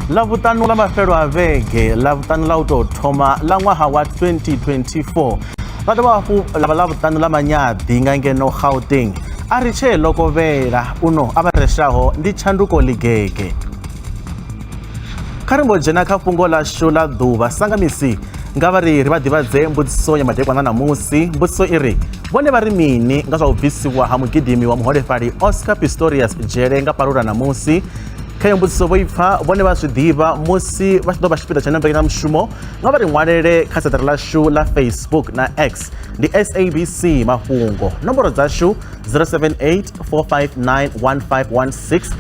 Ḽavhuṱanu ḽa mafhelo a vhege, Ḽavhuṱanu ḽa u tou thoma ḽa ṅwaha wa 2024 ḽa dovha hafhu ḽa vha Ḽavhuṱanu ḽa manyaḓi nga ngeno Gauteng. A ri tshee ḽo kovhela, uno a vha reshaho ndi tshanduko ḽigege. Kha ri mbo dzhena kha fhungo ḽashu ḽa ḓuvha sa nga misi nga vha ri ri vha ḓivhadze mbudziso ya madekwana ṋamusi. Mbudziso i ri, vhone vha ri mini nga zwa u bvisiwa ha mugidimi wa muholefhali Oscar Pistorius dzhele nga palula ṋamusi? Kha iyo mbudziso vho ipfa vhone vha zwi ḓivha musi vha tshi ḓo vha tshipiḓa tsha ino mbekanyamushumo nga vha ri ṅwalele kha siaṱari ḽashu ḽa Facebook na X ndi SABC Mafhungo. Nomboro dzashu 078 459 1516.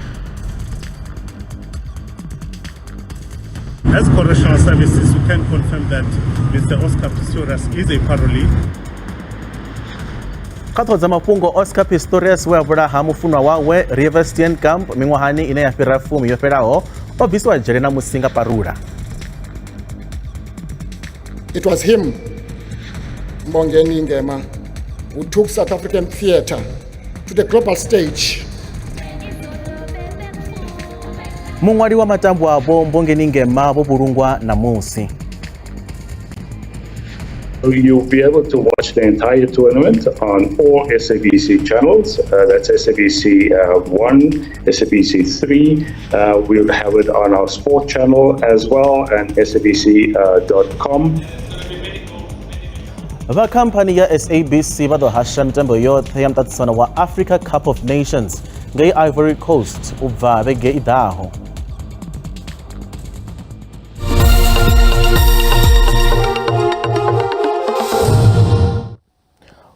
As Correctional Services, we can confirm that Mr. Oscar Pistorius is a parolee. Kha ṱhoho dza mafhungo, Oscar Pistorius we a vhulaha mufunwa wawe Reeva Steenkamp miṅwahani ine ya fhira fumi yo fhelaho o bvisiwa dzhele na musi nga parula. It was him, Mbongeni Ngema, who took South African theatre to the global stage. Muṅwali wa matambwa Vho Mbongeni Ngema vho vhulungwa ṋamusi. You'll be able to watch the entire tournament on all SABC channels. That's SABC 1, SABC 3. We'll have it on our sport channel as well and sabc.com. Vha khamphani ya SABC vha ḓo hasha mitambo yoṱhe ya muṱaṱisano wa Africa Cup of Nations ngei Ivory Coast u bva vhege i ḓaho.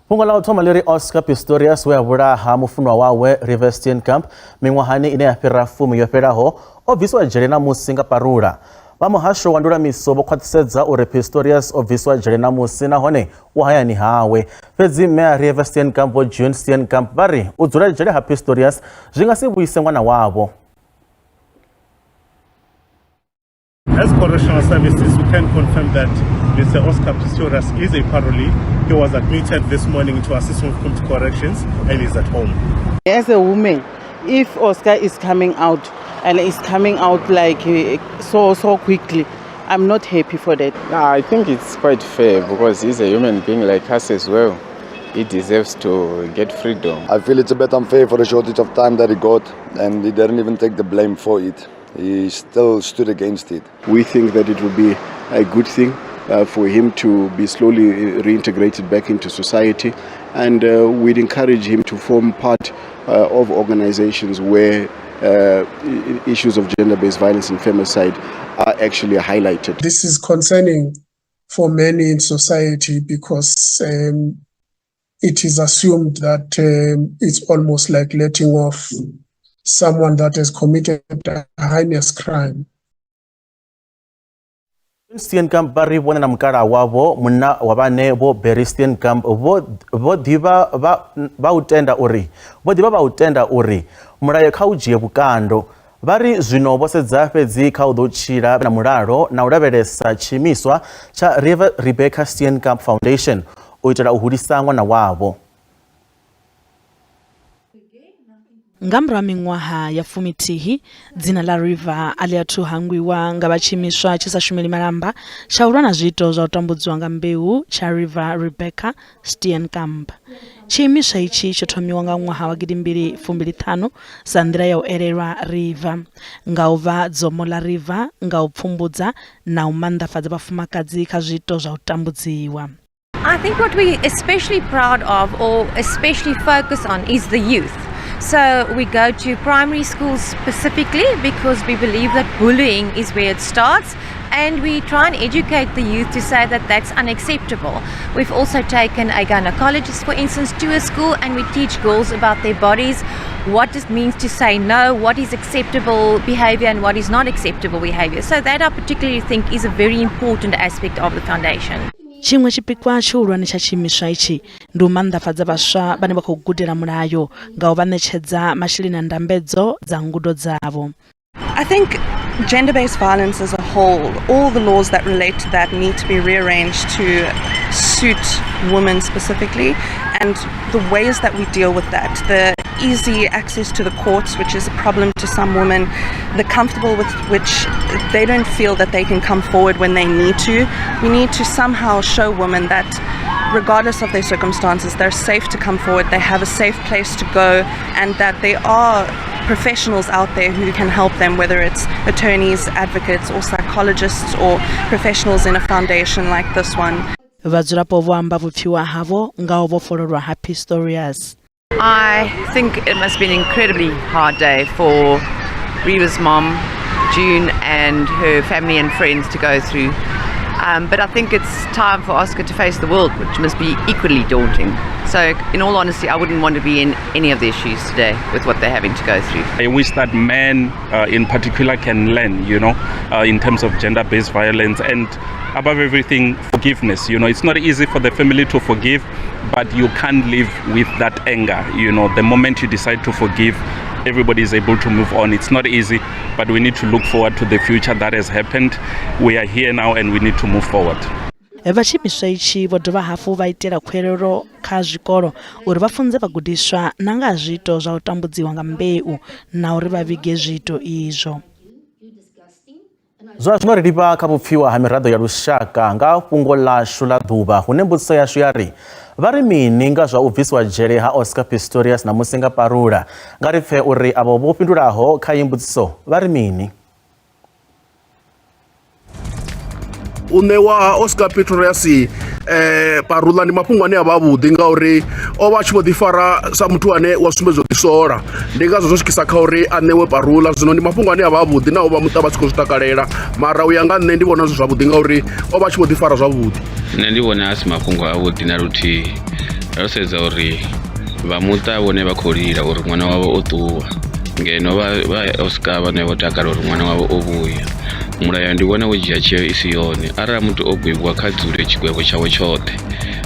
Fhungo ḽa u thoma ḽi ri Oscar Pistorius we a vhulaha mufunwa wawe Reeva Steenkamp miṅwahani ine ya fhira fumi yo fhelaho o bviswa dzhele ṋamusi nga parula. Vha muhasho wa ndulamiso vho khwaṱhisedza uri Pistorius o bviswa dzhele ṋamusi nahone u hayani hawe. Fhedzi mme a Reeva Steenkamp Vho June Steenkamp vha ri u dzula dzhele ha Pistorius zwi nga si vhuise ṅwana wavho. As Correctional Services, we can confirm that Mr. Oscar Pistorius is a parolee. He was admitted this morning to Assistant Community Corrections and is at home. As a woman, if Oscar is coming out and is coming out like so quickly, I'm not happy for that. I think it's quite fair because he's a human being like us as well. He deserves to get freedom. I feel it's a bit unfair for the shortage of time that he got, and he didn't even take the blame for it. He still stood against it. We think that it will be a good thing for him to be slowly reintegrated back into society, and we'd encourage him to form part of organizations where issues of gender-based violence and femicide are actually highlighted. This is concerning for many in society because it is assumed that it's almost like letting off someone that has committed a heinous crime. Steenkamp vha ri vhone na mukala wavho munna wa vhane Vho Barry Steenkamp vho ḓivha vha u tenda uri vho ḓivha vha u tenda uri mulayo kha u dzhie vhukando. Vha ri zwino vho sedza fhedzi kha u ḓo tshila na mulalo na u lavhelesa tshiimiswa tsha Reeva Rebecca Steenkamp Foundation u itela u hulisa ṅwana wavho. Nga murahu ha miṅwaha ya fumithihi, dzina ḽa Reeva a ḽi athu hangwiwa nga vha tshiimiswa tshi sa shumeli malamba tsha u lwa na zwiito zwa u tambudziwa nga mbeu tsha Reeva Rebecca Steenkamp. Tshiimiswa itshi tsho thomiwa nga ṅwaha wa gidimbili fumbili ṱhanu sa nḓila ya u elelwa Reeva nga u vha dzomo ḽa Reeva nga u pfumbudza na u maanḓafhadza vhafumakadzi kha zwiito zwa u tambudziwa. I think what we're especially proud of or especially focus on is the youth. So we go to primary schools specifically because we believe that bullying is where it starts, and we try and educate the youth to say that that's unacceptable. We've also taken a gynecologist, for instance, to a school, and we teach girls about their bodies, what it means to say no, what is acceptable behavior and what is not acceptable behavior. So that I particularly think is a very important aspect of the foundation. Tshiṅwe tshipikwa tshihulwane tsha tshiimiswa itshi ndi u maanḓafhadza vhaswa vhane vha khou gudela mulayo nga u vha ṋetshedza masheleni a ndambedzo dza ngudo dzavho. I think gender-based violence as a whole, all the laws that relate to that need to be rearranged to suit women specifically, and the ways that we deal with that, the easy access to the courts, which is a problem to some women, the comfortable with which they don't feel that they can come forward when they need to. We need to somehow show women that regardless of their circumstances, they're safe to come forward, they have a safe place to go, and that there are professionals out there who can help them, whether it's attorneys, advocates, or psychologists, or professionals in a foundation like this one. Vhadzulapo vho amba vhupfiwa havho nga u vhofhololwa ha Pistorius. I think it must be an incredibly hard day for Reeva's mom, June, and her family and friends to go through. But I think it's time for Oscar to face the world, which must be equally daunting. So, in all honesty, I wouldn't want to be in any of their shoes today with what they're having to go through. I wish that men in particular can learn, in terms of gender-based violence and above everything, forgiveness. You know, it's not easy for the family to forgive, but you can't live with that anger. You know, the moment you decide to forgive, everybody is able to move on. It's not easy, but we need to look forward to the future that has happened. We are here now and we need to move forward. Vha tshiimiswa itshi vho dovha hafhu vha itela khuwelelo kha zwikolo uri vha funze vhagudiswa na nga ha zwiito zwa u tambudziwa nga mbeu na uri vha vhige zwiito izwo. Zwa zwino ri livha kha vhupfiwa ha miraḓo ya lushaka nga fhungo ḽashu ḽa ḓuvha hune mbudziso yashu ya ri vha ri mini nga zwa u bvisiwa dzhele ha Oscar Pistorius ṋamusi nga parula. Nga ri pfe uri avho vho fhindulaho kha iyi mbudziso vha ri mini. U ṋewa ha Oscar Pistorius parula ndi mafhungo ane a vha avhuḓi ngauri o vha a tshi vho ḓifara sa muthu ane wa sumbedza u ḓisola, ndi ngazwo zwo swikisa kha uri a ṋewe parula. Zwino ndi mafhungo ane a vha avhuḓi naho vha muṱa vha tshi khou zwi takalela, mara u ya nga nṋe ndi vhona zwi zwavhuḓi ngauri o vha a tshi vho ḓifara zwavhuḓi. Nṋe ndi vhona a si mafhungo avhuḓi na luthihi, ro sedza uri vha muṱa vhone vha khou lila uri ṅwana wavho o ṱuwa, ngeno vha Oscar vhone vho takala uri ṅwana wavho o vhuya. Mulayo ndi vhona wo dzhia tsheo i si yone, arali muthu o gwevhiwa kha dzule tshigwevho tshawe tshoṱhe,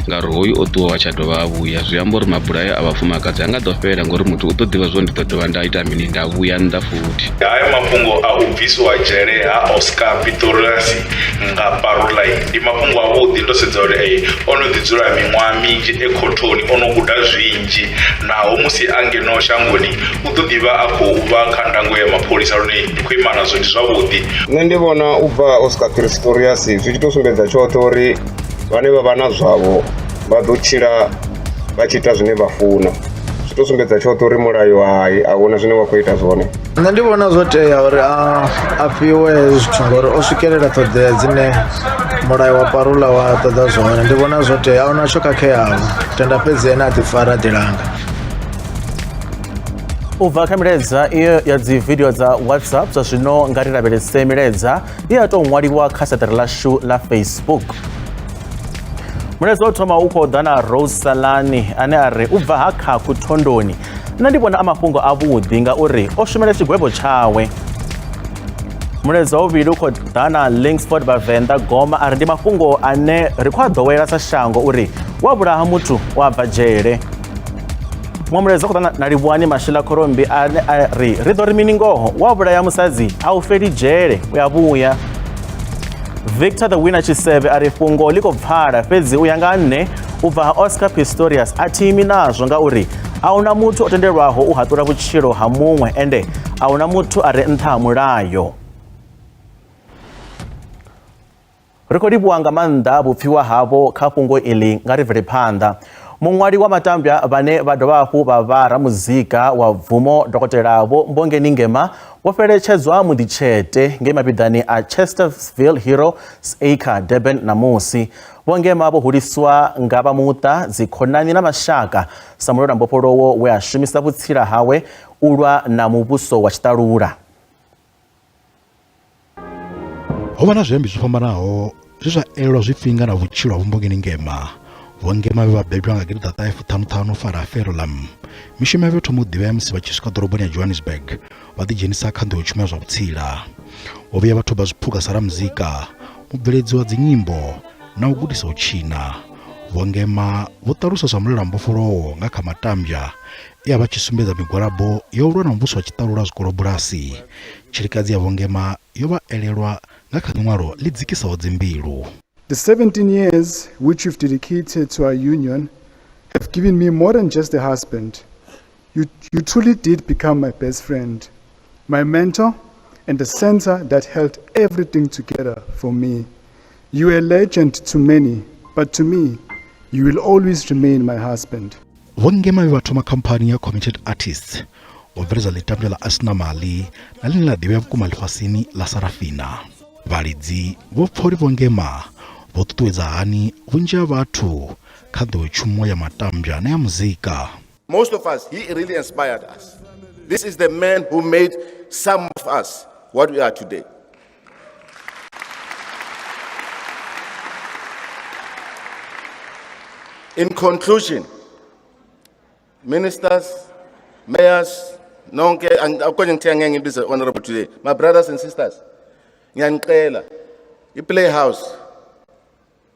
ngauri hoyu o ṱuwa wa tsha dovha a vhuya, zwi amba uri mabulayo a vhafumakadzi a nga ḓo fhela ngori muthu u ḓo ḓivha zwo ndi ḓo dovha nda ita mini nda vhuya nnḓa futhi. Haya mafhungo a u bvisiwa dzhele ha Oscar Pistorius nga parula ndi mafhungo avhuḓi, ndo sedza uri o no ḓi dzula miṅwaha minzhi e khothoni, o no guda zwinzhi, naho musi a ngeno shangoni u ḓo ḓivha a khou vha kha ndango ya mapholisa, lune ndi khou ima nazwo, ndi zwavhuḓi. Nṋe ndi vhona u bva Oscar Pistorius zwi tshi tou sumbedza tshoṱhe uri vhane vha vha na zwavho vha ḓo tshila vha tshi ita zwine vha funa. Zwi tou sumbedza tshoṱhe uri mulayo hai a huna zwine wa khou ita zwone. Nṋe ndi vhona zwo tea uri a fhiwe hezwi zwithu ngori o swikelela ṱhoḓea dzine mulayo wa parula wa ṱoḓa zwone. Ndi vhona zwo tea, ahuna tsho khakheaho, tenda fhedzi ene a ḓi fara a ḓi langa. U bva kha milaedza iyo ya dzi video dza WhatsApp, zwa zwino nga ri lavhelese milaedza ye ya tou ṅwaliwa kha siaṱari ḽashu ḽa Facebook. Mulaedza wa u thoma u khou ḓa na Rose Salani ane a ri u bva ha Khakhu Thondoni, nṋe ndi vhona a mafhungo avhuḓi ngauri o shumela tshigwevho tshawe. Mulaedza wa vhuvhili u khou ḓa na Lingsford Vhavenḓa Goma a ri ndi mafhungo ane ri khou a ḓowela sa shango uri wa vhulaha muthu u a bva dzhele. Muṅwe mulaedza u khou ḓa na Livhuwani Mashila Khorombi ane a ri ri ḓo ri mini ngoho, wa vhulaya musadzi a u feli dzhele u ya vhuya. Victor the Winner Tshisevhe a ri fhungo ḽi khou pfala, fhedzi u ya nga nṋe u bva ha Oscar Pistorius a thi imi nazwo ngauri a huna muthu o tendelwaho u haṱula vhutshilo ha muṅwe, ende a huna muthu a re nṱha ha mulayo. Ri khou livhuwa nga maanḓa vhupfiwa havho kha fhungo iḽi, nga ri bvele phanḓa. Muṅwali wa matambwa vhane vha dovha hafhu vha vha ramuzika wa bvumo Dokotela Vho Mbongeni Ngema vho fheletshedzwa muḓitshete ngei mavhiḓani a Chesterville Heroes Acre, Durban ṋamusi. Vho Ngema vho huliswa nga vha muṱa, dzikhonani na mashaka sa mulwela mbofholowo we a shumisa vhutsila hawe u lwa na muvhuso wa tshiṱalula. Ho vha na zwiambi zwo fhambanaho zwe zwa elelwa zwifhinga na vhutshilo ha Vho Mbongeni Ngema. Vho Ngema vhe vha bebwa nga 1955 fara Verulam. Mishumo yavho yo thoma u ḓivhea musi vha tshi swika ḓoroboni ya Johannesburg vha ḓidzhenisa kha nḓowetshumo ya zwa vhutsila. Vho vhuya vha thuba zwiphuga sa ramuzika, mubveledzi wa dzinyimbo na u gudisa u tshina. Vho Ngema vho ṱaluswa sa mulwela mbofholowo nga kha matambya e a vha tshi sumbedza migwalabo ya u lwa na muvhuso wa tshiṱalula zwikolobulasi. Tshilikadzi ya Vho Ngema yo vha elelwa nga kha ḽiṅwalo ḽi dzikisaho dzimbilu. The 17 years which you've dedicated to our union have given me more than just a husband. You truly did become my best friend, my mentor, and the center that held everything together for me. You were a legend to many, but to me, you will always remain my husband. Vho Ngema vhe vha thoma khamphani ya Committed Artists, vho bveledza ḽitambwa ḽa Asinamali na ḽine ḽa ḓivhea vhukuma ḽifhasini ḽa Sarafina. Vhalidzi vho pfa uri Vho Ngema vho ṱuṱuwedza hani vhunzhi ha vhathu kha nḓowetshumo ya matambwa na ya muzika. Most of us, he really inspired us. This is the man who made some of us what we are today. In conclusion, ministers, mayors, nonke, according to ngibize honorable today, my brothers and sisters, ngiyanicela, i-Playhouse,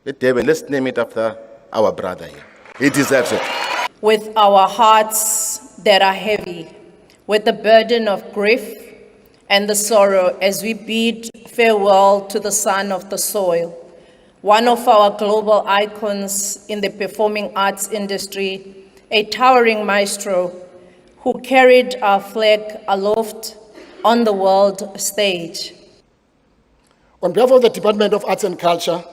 eDurban, let's name it after our brother here. He deserves it. With our hearts that are heavy, with the burden of grief and the sorrow as we bid farewell to the son of the soil, one of our global icons in the performing arts industry, a towering maestro who carried our flag aloft on the world stage. On behalf of the Department of Arts and Culture,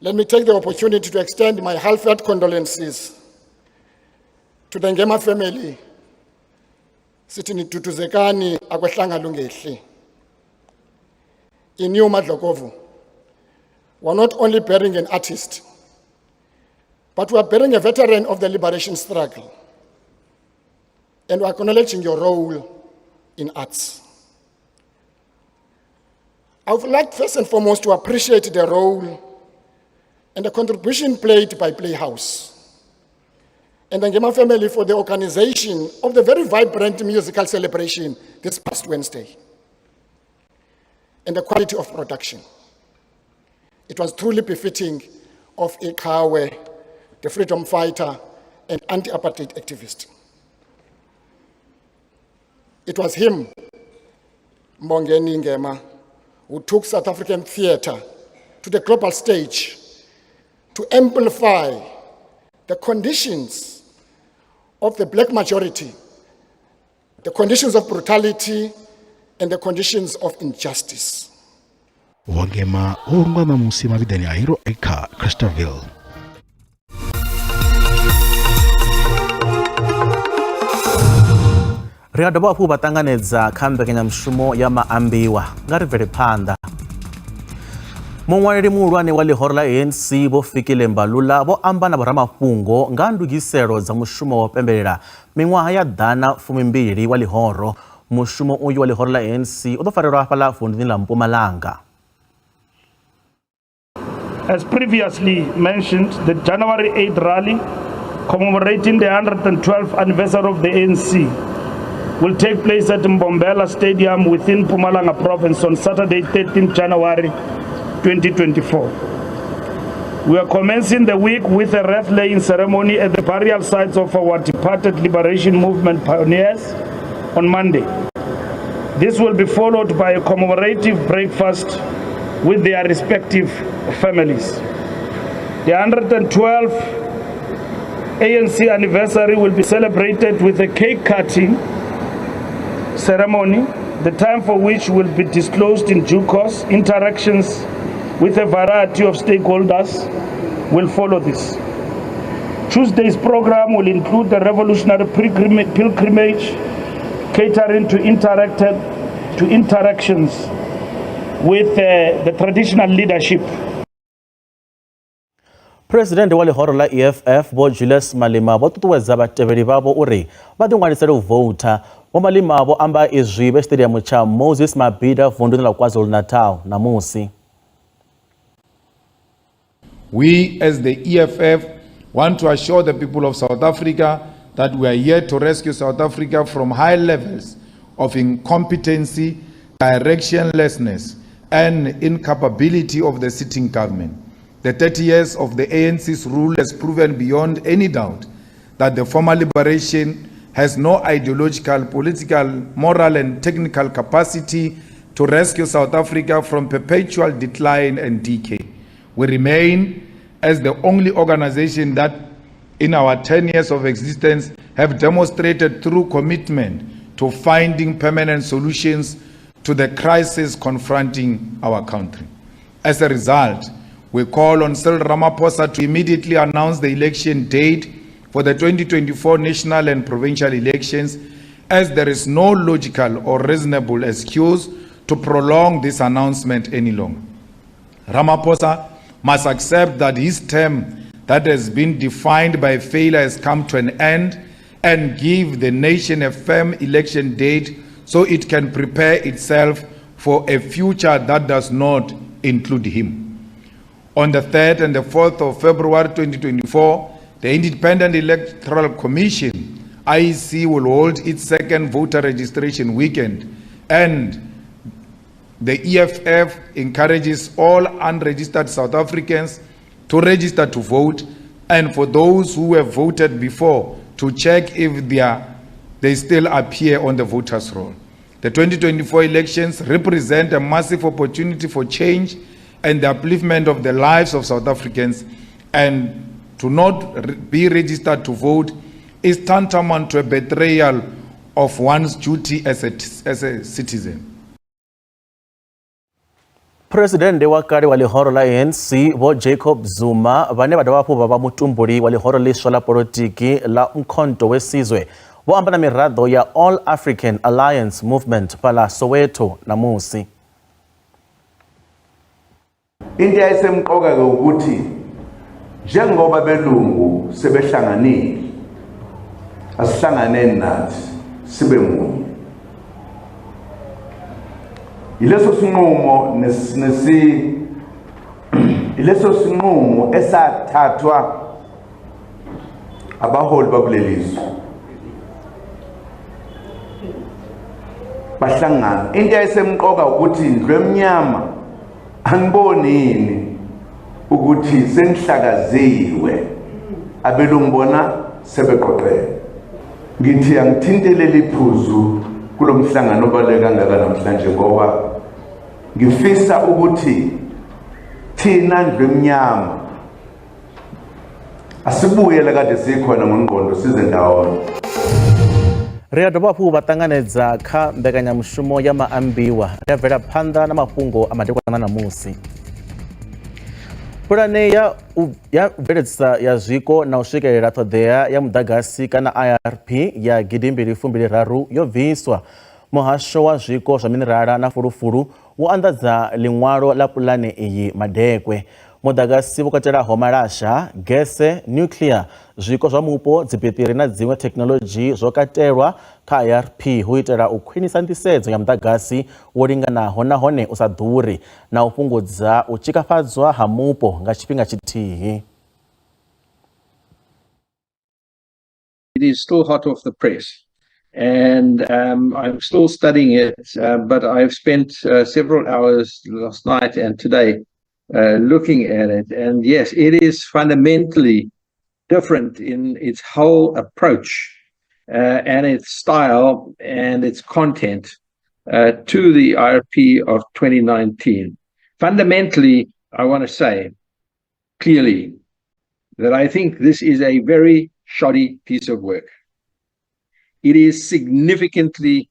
let me take the opportunity to extend my heartfelt condolences to the Ngema family. Sithi niduduzekani akwehlanga lungehli. In you, Madlokovu, we are not only burying an artist, but we are burying a veteran of the liberation struggle. And we are acknowledging your role in arts. I would like first and foremost to appreciate the role and the contribution played by Playhouse and the Ngema family for the organization of the very vibrant musical celebration this past Wednesday and the quality of production. It was truly befitting of iqhawe, the freedom fighter and anti-apartheid activist. It was him, Mbongeni Ngema, who took South African theatre to the global stage to amplify the conditions of the black majority, the conditions of brutality, and the conditions of injustice. Vho Ngema vho vhulungwa ṋamusi mavhiḓani a Hero Acre, Chesterville. Ri a dovha hafhu vha ṱanganedza kha mbekanyamushumo ya maambiwa nga ri bvele phanḓa. Muṅwaleli muhulwane wa ḽihoro ḽa ANC Vho Fikile Mbalula vho amba na vhoramafhungo nga ndugiselo dza mushumo wa u pembelela miṅwaha ya 112 wa ḽihoro. Mushumo uyu wa ḽihoro ḽa ANC u ḓo farelwa hafhaḽa vunduni ḽa Mpumalanga. As previously mentioned, the January 8th rally commemorating the 112th anniversary of the ANC will take place at Mbombela Stadium within Mpumalanga Province on Saturday, 13 January 2024. We are commencing the week with a wreath-laying ceremony at the burial sites of our departed liberation movement pioneers on Monday. This will be followed by a commemorative breakfast with their respective families. The 112th ANC anniversary will be celebrated with a cake cutting ceremony, the time for which will be disclosed in due course. Interactions with a variety of stakeholders will follow this. Tuesday's program will include the revolutionary pilgrimage, catering to interactions with the traditional leadership. President wa ḽihoro ḽa EFF Vho Julius Malema vho ṱuṱuwedza vhatevheli vhavho uri vha ḓiṅwalisele u voutha. Vho Malema vho amba izwi vhe stadium tsha Moses Mabhida vunduni ḽa KwaZulu-Natal ṋamusi. We as the EFF want to assure the people of South Africa that we are here to rescue South Africa from high levels of incompetency, directionlessness, and incapability of the sitting government. The 30 years of the ANC's rule has proven beyond any doubt that the former liberation has no ideological, political, moral, and technical capacity to rescue South Africa from perpetual decline and decay. We remain as the only organization that in our 10 years of existence have demonstrated true commitment to finding permanent solutions to the crisis confronting our country. As a result, we call on Cyril Ramaphosa to immediately announce the election date for the 2024 national and provincial elections, as there is no logical or reasonable excuse to prolong this announcement any longer. Ramaphosa must accept that his term that has been defined by failure has come to an end and give the nation a firm election date so it can prepare itself for a future that does not include him. On the 3rd and the 4th of February 2024, the Independent Electoral Commission, IEC, will hold its second voter registration weekend, and the EFF encourages all unregistered South Africans to register to vote, and for those who have voted before to check if they still appear on the voters' roll. The 2024 elections represent a massive opportunity for change and the upliftment of the lives of South Africans, and to not be registered to vote is tantamount to a betrayal of one's duty as a citizen. Presidente wa kale wa ḽihoro ḽa ANC Vho Jacob Zuma vhane vha dovha hafhu vha vha mutumbuli wa ḽihoro ḽiswa ḽa polotiki ḽa Umkhonto we Sizwe vho amba na miraḓo ya All African Alliance Movement fhaḽa Soweto ṋamusi. Into eyayisemqoka ke ukuthi njengoba belungu sebehlanganile asihlanganeni nathi sibe munye. Ileso sinqumo nesi ileso sinqumo esathathwa abaholi bakulelizwe bahlangana. Into eyayisemqoka ukuthi indlu emnyama angiboni yini ukuthi senihlakaziwe abelungu bona sebeqoqene. Ngithi angithintelele iphuzu kulomhlangano obaluleke kangaka namhlanje ngoba ngifisa ukuthi thina ndlu emnyama asibuyele kade sikhona ngongqondo size ndawonye. Ri a dovha hafhu vha ṱanganedza kha mbekanyamushumo ya maambiwa. Ri a bvela phanḓa na mafhungo a madekwana ṋamusi. Pulane ya u bveledzisa ya zwiko na u swikelela ṱhoḓea ya muḓagasi kana IRP ya 2023 yo bviswa. Muhasho wa zwiko zwa minerala na fulufulu wo anḓadza ḽiṅwalo ḽa pulane iyi madekwe. Muḓagasi vhu katelaho malasha, gese, nuclear, zwiko zwa mupo, dzibeṱiri na dziṅwe thekhinoḽodzhi zwo katelwa kha IRP hu itela u khwinisa nḓisedzo ya muḓagasi wo linganaho nahone u sa ḓuri na u fhungudza u tshikafhadzwa ha mupo nga tshifhinga tshithihi. It is still hot off the press, and I'm still studying it, but I've spent several hours last night and today looking at it. And yes, it is fundamentally different in its whole approach and its style and its content to the IRP of 2019. Fundamentally, I want to say clearly that I think this is a very shoddy piece of work. It is significantly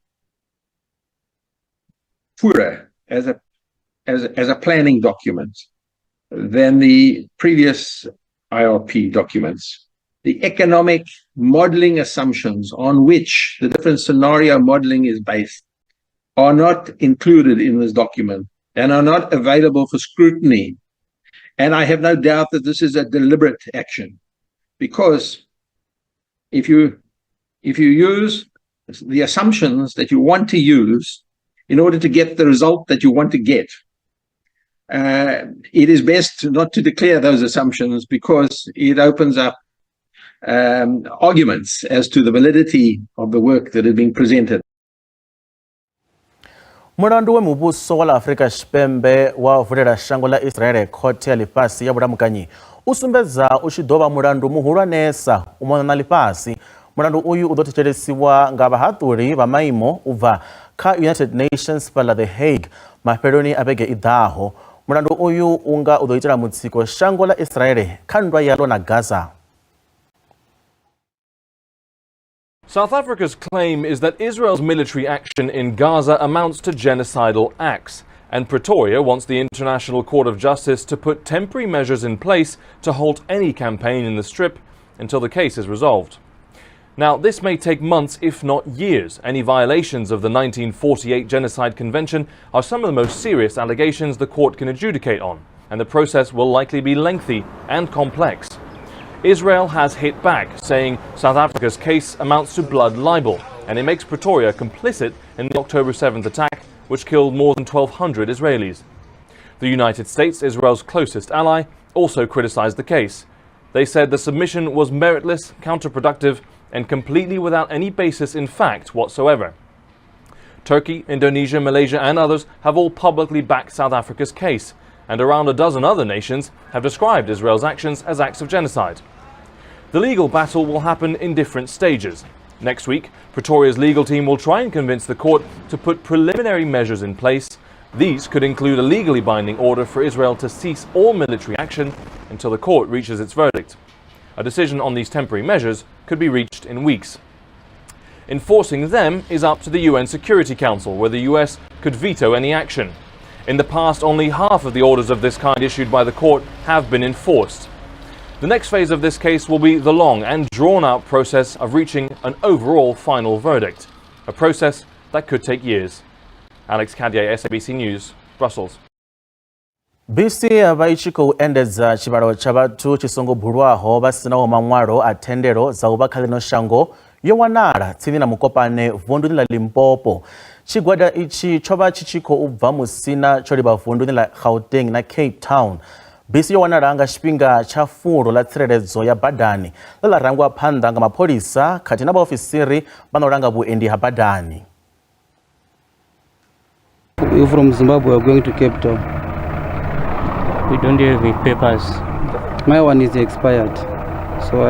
poorer as a planning document than the previous IRP documents. The economic modeling assumptions on which the different scenario modeling is based are not included in this document and are not available for scrutiny. And I have no doubt that this is a deliberate action, because if you use the assumptions that you want to use in order to get the result that you want to get, it is best not to declare those assumptions, because it opens up arguments as to the validity of the work that is being presented. Mulandu we muvhuso wa ḽa Afrika Tshipembe wa vulela shango ḽa Israele khothe ya ḽifhasi ya vhulamukanyi u sumbedza u tshi ḓo vha mulandu muhulwanesa u mona na ḽifhasi. Mulandu uyu u ḓo thetshelesiwa nga vhahaṱuli vha maimo u bva kha United Nations fhaḽa The Hague mafheloni a vhege i ḓaho. Mulandu uyu u nga u ḓo itela mutsiko shango ḽa Israele kha nndwa yaḽo na Gaza. South Africa's claim is that Israel's military action in Gaza amounts to genocidal acts, and Pretoria wants the International Court of Justice to put temporary measures in place to halt any campaign in the Strip until the case is resolved. Now, this may take months, if not years. Any violations of the 1948 Genocide Convention are some of the most serious allegations the court can adjudicate on, and the process will likely be lengthy and complex. Israel has hit back, saying South Africa's case amounts to blood libel, and it makes Pretoria complicit in the October 7th attack, which killed more than 1,200 Israelis. The United States, Israel's closest ally, also criticized the case. They said the submission was meritless, counterproductive, and completely without any basis in fact whatsoever. Turkey, Indonesia, Malaysia, and others have all publicly backed South Africa's case, and around a dozen other nations have described Israel's actions as acts of genocide. The legal battle will happen in different stages. Next week, Pretoria's legal team will try and convince the court to put preliminary measures in place. These could include a legally binding order for Israel to cease all military action until the court reaches its verdict. A decision on these temporary measures could be reached in weeks. Enforcing them is up to the UN Security Council, where the US could veto any action. In the past, only half of the orders of this kind issued by the court have been enforced. The next phase of this case will be the long and drawn-out process of reaching an overall final verdict, a process that could take years. Alex Cadier, SABC News, Brussels. Bisi ya vha i tshi khou endedza tshivhalo tsha vhathu tshi songo bulwaho vha sinaho maṅwalo a thendelo dza u vha kha ḽino shango yo wanala tsini na Mokopane vunduni ḽa Limpopo. Tshigwada itshi tsho vha tshi tshi khou bva Musina tsho livha vunduni ḽa Gauteng na Cape Town. Bisi yo wanala nga tshifhinga tsha fulo ḽa tsireledzo ya badani ḽe ḽa rangwa phanḓa nga mapholisa khathihi na vhaofisiri vha no langa vhuendi ha badani. We're from Zimbabwe, we're going to Cape Town. We don't have any papers. My one is expired, so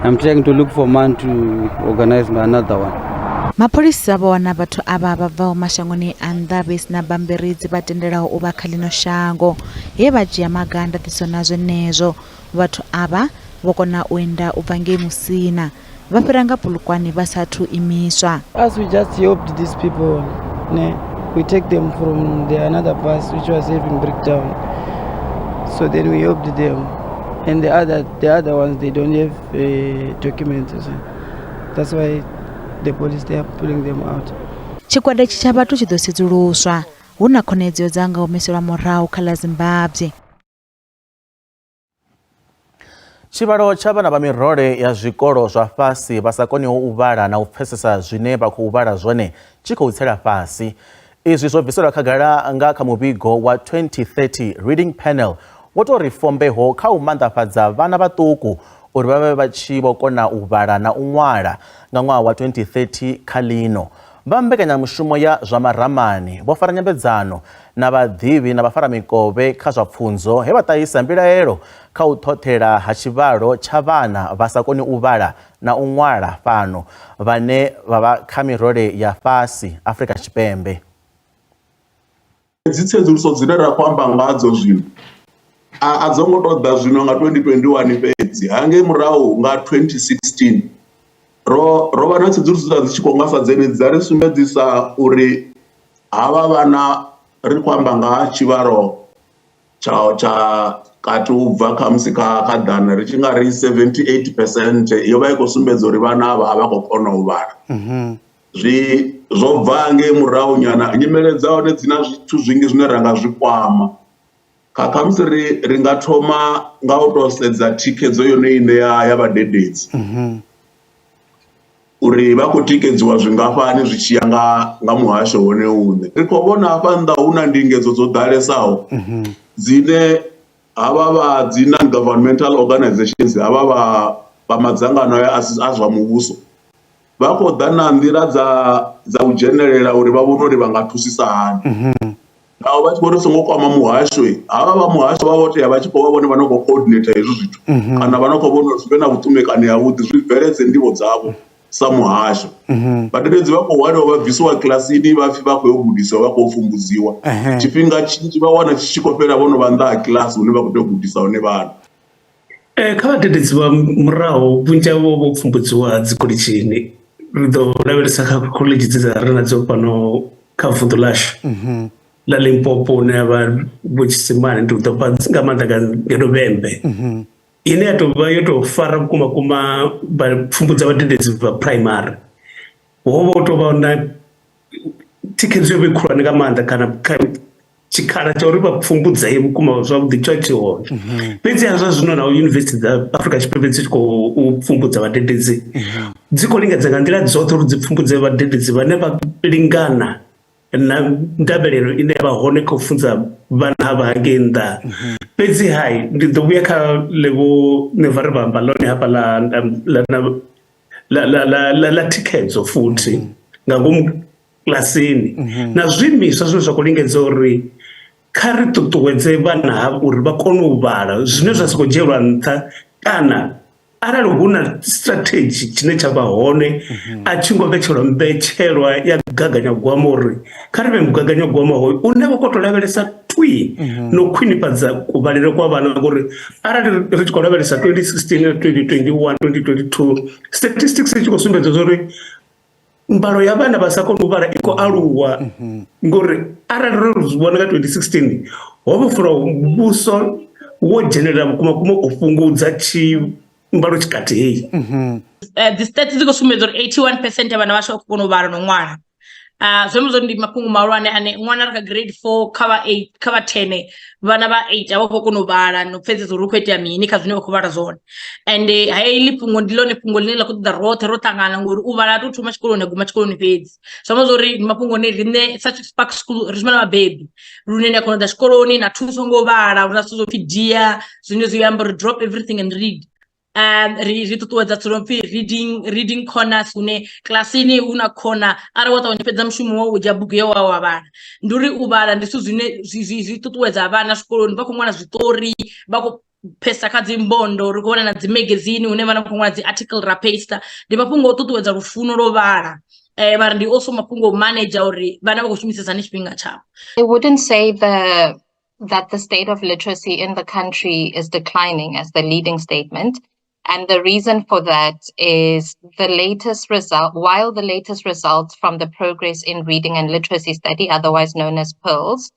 I'm trying to look for man to organize my another one. Mapholisa vho wana vhathu avha vha bvaho mashangoni a nnḓa vhe sina bammbiri dzi vha tendelaho u vha kha ḽino shango, he vha dzhia maga a ndaṱiso na zwenezwo. Vhathu avha vho kona u enda u bva ngei Musina vha fhira nga Polokwane vha sathu imiswa. As we just helped these people, ne, we take them from the another bus which was having breakdown. So then we helped them, and the other ones, they don't have documents. So that's why the police, they are pulling them out. Tshigwada itshi tsha vhathu tshi ḓo sedzuluswa hu na khonadzeo dza nga humiselwa murahu kha ḽa Zimbabwe. Tshivhalo tsha vhana vha mirole ya zwikolo zwa fhasi vha sa koniho u vhala na u pfesesa zwine vha khou vhala zwone tshi khou tsela fhasi. Izwi zwo bviselwa khagala nga kha muvhigo wa 2030 Reading Panel wo tou ri fombeho kha u manḓafhadza vhana vhaṱuku uri vha vhe vha tshi vho kona u vhala na u ṅwala nga ṅwaha wa 2030 kha ḽino. Vha mbekanyamushumo ya zwa maramani vho fara nyambedzano na vhaḓivhi na vhafaramikovhe kha zwa pfunzo he vha ṱahisa mbilaelo kha u ṱhoṱhela ha tshivhalo tsha vhana vha sa koni u vhala na u ṅwala fhano vhane vha vha kha mirole ya fhasi Afrika Tshipembe. Dzi tsedzuluso dzine ra khou amba ngadzo zwino a dzo ngo tou ḓa zwino nga 2021 fhedzi, hangei murahu nga 2016 ro vha na tsedzuluso dza dzi tshi khou nga sa dzenedzi dza ri sumbedzisa uri havha vhana ri khou amba nga tshivhalo tsha kati u bva khamusi kha ḓana ri tshi nga ri 78% yo vha i khou sumbedza uri vhana avha a vha khou kona u vhala. Zwi zwo bva ngei murahu nyana nyimele dza hone dzi na zwithu zwinzhi zwine ra nga zwi kwama. Kha khamusi ri nga thoma nga u tou sedza thikhedzo yone ine ya vhadededzi uri vha khou tikedziwa zwingafhani zwi tshi ya nga muhasho wone uṋe. Ri khou vhona hafha nnḓa hu na ndingedzo dzo ḓalesaho dzine havha vha dzi non-governmental organizations, havha vha madzangano a zwa muvhuso vha khou ḓa na nḓila dza u dzhenelela uri vha vhone uri vha nga thusisa hani. Naho vha tshi vho ri songo kwama muhasho, havha vha muhasho vha vho tea vha tshi khou vha vhone vha no khou coordinator hezwi zwithu kana vha no khou vhona uri zwi vhe na vhuṱumekani havhuḓi zwi bveledze ndivho dzavho sa muhasho. Vhadededzi vha khou hwaliwa vha bvisiwa kilasini vha pfhi vha khou yo gudisiwa, vha khou pfumbudziwa. Tshifhinga tshinzhi vha wana tshi tshi khou fhela vho no vha nnḓa ha kilasi hune vha khou tea u gudisa hone vhana. Kha vhadededzi vha murahu vhunzhi havho vho pfumbudziwa dzikholedzhini. Ri ḓo lavhelesa kha khoḽedzhi dze dza ri nadzo fhano kha vunḓu ḽashu ḽa Limpopo hune ha vha vho Tshisimane, ndi ḓo fha nga maanḓa nga ngeno Vhembe, ine ya tou vha yo tou fara vhukuma kuma vha pfumbudza vhadededzi vha phuraimari. Ho vha hu tou vha na thikhedzo yo vha i khulwane nga maanḓa kana kha tshikhala tsha uri vha pfumbudzee vhukuma zwavhuḓi tsho tshi hone. Fhedziha zwa zwino naho yunivesithi dza Afrika Tshipembe dzi tshi khou pfumbudza vhadededzi, dzi khou lingedza nga nḓila dzoṱhe uri dzi pfumbudze vhadededzi vhane vha lingana na ndavhelelo ine ya vha hone kha u funza vhana vha hangei nnḓa. Fhedzi hai ndi ḓo vhuya kha ḽe vho ṋe vha ri vha amba ḽone hafha ḽa ḽa ḽa ḽa ḽa ḽa ḽa thikhedzo futhi nga ngomu kilasini na zwiimiswa zwine zwa khou lingedza uri kha ri ṱuṱuwedze vhana havha uri vha kone u vhala, zwine zwa sokou dzhielwa nṱha kana arali hu na strategy tshine tsha vha hone a tshi ngo vhetshelwa mbetshelwa ya gaganyagwama uri kha ri vhe mugaganyagwama hoyu une vha khou tou lavhelesa thwii no khwinifhadza kuvhalele kwa vhana, ngori arali ri tshi khou lavhelesa 2016 2021 2022 statistics i tshi khou sumbedza uri mbalo ya vhana vha sa koni u vhala i khou aluwa, ngori arali ro zwi vhona nga 2016 ho vha fula muvhuso wo dzhenelela vhukuma kuma u fhungudza tshi mbalo tshikati heyi. Dzi stats dzi khou sumbedza uri 81% ya vhana vhashu vha khou kona u vhala no ṅwala. Zwi amba zwori ndi mafhungo mahulwane ane ṅwana ari kha grade 4 kha vha 8 kha vha 10 vhana vha 8 a vha khou kona u vhala no pfesesa uri hu khou itea mini kha zwine vha khou vhala zwone. And heḽi fhungo ndi ḽone fhungo ḽine ḽa khou ṱoḓa roṱhe ro ṱangana, ngori u vhala a tou thoma tshikoloni a guma tshikoloni fhedzi. Zwi amba zwori ndi mafhungo ane riṋe sa Spark School ri shuma na vhabebi, lune ni a kona u ḓa tshikoloni na thuso ngo vhala, hu na zwithu zwo pfhi dia zwine zwi amba uri drop everything and read. Ri ṱuṱuwedza zwithu zwo no pfhi reading corners, hune kilasini hu na corner arali wa ṱavhanya u fhedza mushumo wau u dzhia bugu ye wa wa vhala. Ndi uri u vhala ndi zwithu zwine zwi ṱuṱuwedza vhana zwikoloni, vha khou ṅwala zwiṱori, vha khou phesa kha dzi mbondo, ri khou vhona na dzi magazine hune vhana vha khou ṅwala dzi article ra paste. Ndi mafhungo o ṱuṱuwedza lufuno lwo vhala, mara ndi also mafhungo o manager uri vhana vha khou shumisesa hani tshifhinga tshavho. I wouldn't say the that the state of literacy in the country is declining as the leading statement. And the reason for that is the latest result, while the latest results from the Progress in Reading and Literacy Study, otherwise known as PIRLS,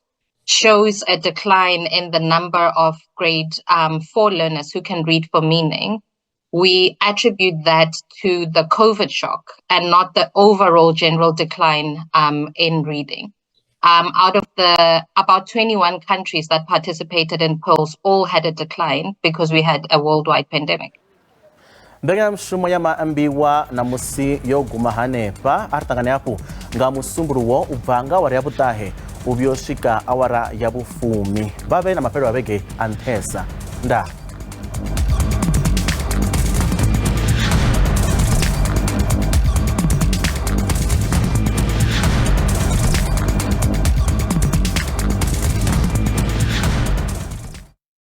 shows a decline in the number of grade 4 learners who can read for meaning, we attribute that to the COVID shock and not the overall general decline in reading. Out of the about 21 countries that participated in PIRLS, all had a decline because we had a worldwide pandemic. Mbekanyamushumo ya maambiwa ṋamusi yo guma hanefha. A ri ṱangane hafhu nga Musumbuluwo u bva nga awara ya vhuṱahe u vhuya u swika awara ya vhufumi. Vha vhe na mafhelo a vhege a nṱhesa. Ndaa.